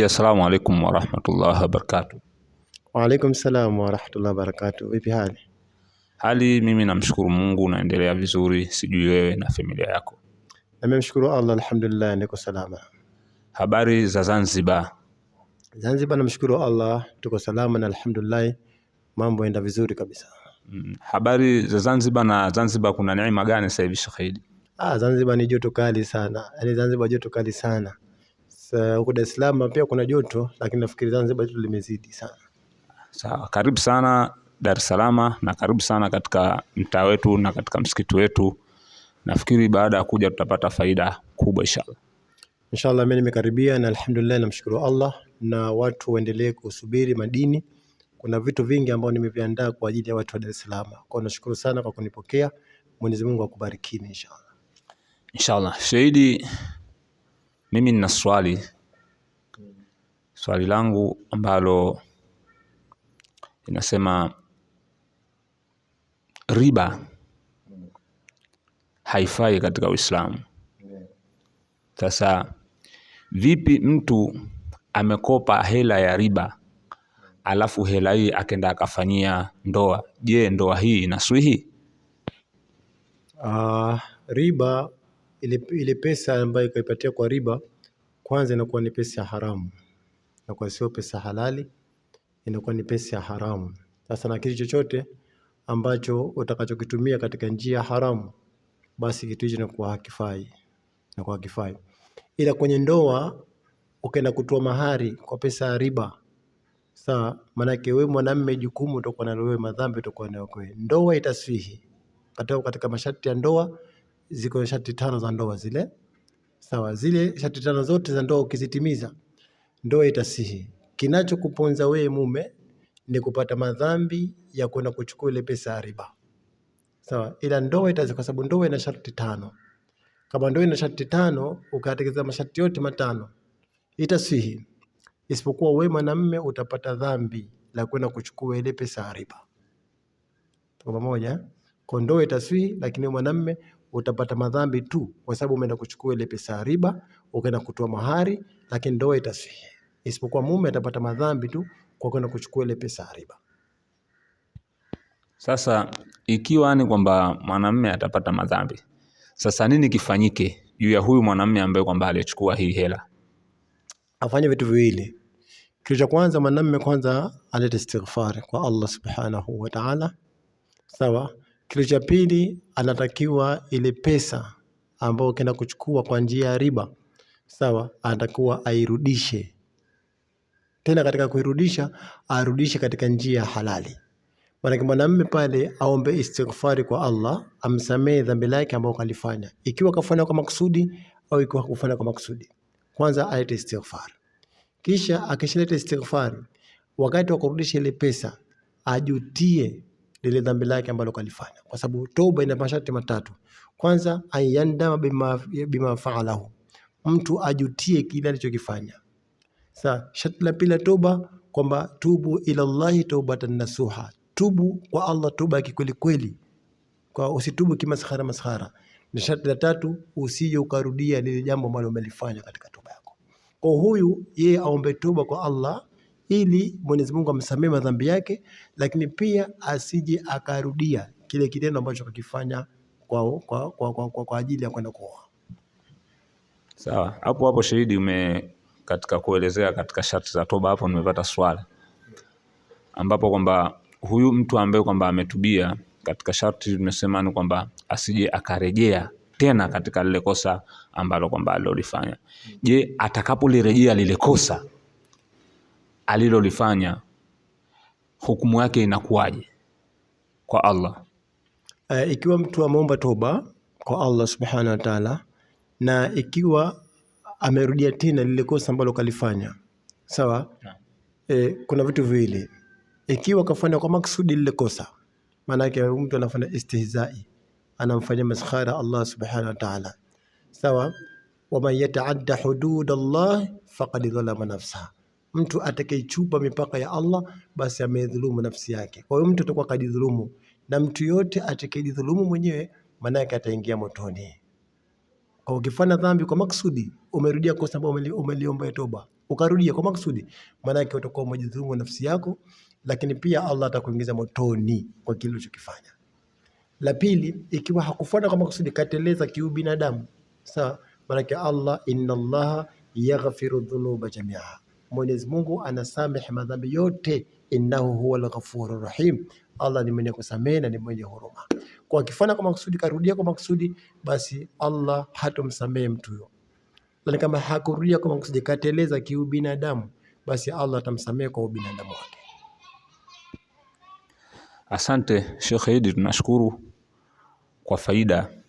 Assalamu alaikum warahmatullahi wabarakatuh. Waalaikum salam warahmatullahi wabarakatuh. Vipi hali? Hali mimi namshukuru Mungu naendelea vizuri, sijui wewe na familia yako. Namshukuru Allah, alhamdulillah, niko salama. Habari za Zanzibar? Zanzibar namshukuru Allah, tuko salama na alhamdulillah, mambo yanaenda vizuri kabisa. Habari za Zanzibar na Zanzibar kuna neema gani sasa hivi Sheikh Idi? Ah, Zanzibar ni joto kali sana, yaani Zanzibar joto kali sana. Sasa huko Dar es Salaam pia kuna joto, lakini nafikiri Zanzibar joto limezidi sana. Sawa, karibu sana Dar es Salaam na karibu sana katika mtaa wetu na katika msikiti wetu. Nafikiri baada ya kuja tutapata faida kubwa inshallah. Inshallah mimi nimekaribia na alhamdulillah, namshukuru Allah, na watu waendelee kusubiri madini. Kuna vitu vingi ambavyo nimeviandaa kwa ajili ya watu wa Dar es Salaam. Kwa hiyo nashukuru sana kwa kunipokea. Mwenyezi Mungu akubarikini inshallah. Inshallah. Shahidi, mimi nina swali. Swali langu ambalo linasema riba haifai katika Uislamu. Sasa vipi mtu amekopa hela ya riba alafu hela hii akenda akafanyia ndoa? Je, ndoa hii inaswihi? Riba ile pesa ambayo ikaipatia kwa riba kwanza inakuwa ni pesa ya haramu, inakuwa sio pesa halali, inakuwa ni pesa ya haramu. Sasa na kitu chochote ambacho utakachokitumia katika njia haramu, basi kitu hicho inakuwa hakifai, inakuwa hakifai. Ila kwenye ndoa ukaenda kutoa mahari kwa pesa ya riba, sawa, maanake wewe mwanamume jukumu utakuwa nalo wewe, madhambi utakuwa nayo wewe. Ndoa itaswihi katika masharti ya ndoa, ziko sharti tano za ndoa zile, sawa. Zile sharti tano zote za ndoa ukizitimiza, ndoa itasihi. Kinachokuponza wewe mume ni kupata madhambi ya kwenda kuchukua ile pesa ya riba, sawa. Ila ndoa itasihi kwa sababu ndoa ina sharti tano. Kama ndoa ina sharti tano, ukatekeleza masharti yote matano, itasihi, isipokuwa wewe mwanamume utapata dhambi la kwenda kuchukua ile pesa ya riba. Tuko pamoja? Kwa ndoa itaswihi, lakini mwanamume utapata madhambi tu kwa sababu umeenda kuchukua ile pesa ya riba, ukaenda kutoa mahari, lakini ndoa itaswihi. Isipokuwa mume atapata madhambi tu kwa kwenda kuchukua ile pesa ya riba. Sasa ikiwa ni kwamba mwanamume atapata madhambi, sasa nini kifanyike juu ya huyu mwanamume ambaye kwamba alichukua hii hela? Afanye vitu viwili. Kitu cha kwanza, mwanamume kwanza alete istighfar kwa Allah subhanahu wa ta'ala, sawa. Kitu cha pili, anatakiwa ile pesa ambayo kenda kuchukua kwa njia ya riba, sawa, anatakiwa airudishe tena. Katika kuirudisha, arudishe katika njia halali. Maanake mwanamume pale aombe istighfari kwa Allah amsamehe dhambi lake ambayo kalifanya, ikiwa kafanya kwa makusudi au ikiwa hakufanya kwa makusudi. Kwanza alete istighfar, kisha akishaleta istighfari, wakati wa kurudisha ile pesa ajutie lile dhambi lake ambalo kalifanya, kwa sababu toba ina masharti matatu. Kwanza, ayandama bima faalahu, mtu ajutie kile alichokifanya. Sasa sharti la pili la toba kwamba tubu ila Allahi taubatan nasuha, tubu kwa Allah toba ya kikweli kweli, kwa usitubu kimaskhara maskhara. Na sharti la tatu, usije ukarudia lile jambo ambalo umelifanya katika toba yako. Kwa huyu yeye aombe toba kwa Allah ili Mwenyezi Mungu amsamehe madhambi yake, lakini pia asije akarudia kile kitendo ambacho kakifanya kwa ajili ya kwenda kuoa. Sawa, hapo hapo shahidi, ume katika kuelezea katika sharti za toba hapo nimepata swali ambapo kwamba huyu mtu ambaye kwamba ametubia katika sharti tumesema ni kwamba asije akarejea tena katika lile kosa ambalo kwamba alilolifanya. Je, atakapolirejea lile kosa alilolifanya hukumu yake inakuwaje kwa Allah? Ikiwa mtu ameomba toba kwa Allah subhanahu wa ta'ala, na ikiwa amerudia tena lile kosa ambalo kalifanya, sawa. Kuna vitu viwili. Ikiwa kafanya kwa maksudi lile kosa, maana yake mtu anafanya istihzai, anamfanyia maskhara Allah subhanahu wa ta'ala, sawa. Waman yataadda hudud Allah faqad dhalama nafsaha, mtu atakayechupa mipaka ya Allah basi amedhulumu nafsi yake. Kwa hiyo mtu atakuwa kajidhulumu, na mtu yote atakayejidhulumu mwenyewe maana yake ataingia motoni. Kwa ukifanya dhambi kwa maksudi, umerudia kosa ambalo umeliomba toba, ukarudia kwa makusudi, maanake utakuwa umejidhulumu nafsi yako, lakini pia Allah atakuingiza motoni kwa kile ulichokifanya. La pili, ikiwa hakufuata kwa makusudi, kateleza kiubinadamu, sawa, maanake Allah, inna Allaha yaghfiru dhunuba jamia, Mwenyezi Mungu anasamehe madhambi yote, innahu huwal ghafurur rahim, Allah ni mwenye kusamehe na ni mwenye huruma. Kwa akifanya kwa makusudi, karudia kwa makusudi, basi Allah hatomsamehe mtu huyo. Lakini kama hakurudia kwa makusudi, kateleza kiubinadamu, basi Allah atamsamehe kwa ubinadamu wake. Asante Sheikh Idi, tunashukuru kwa faida.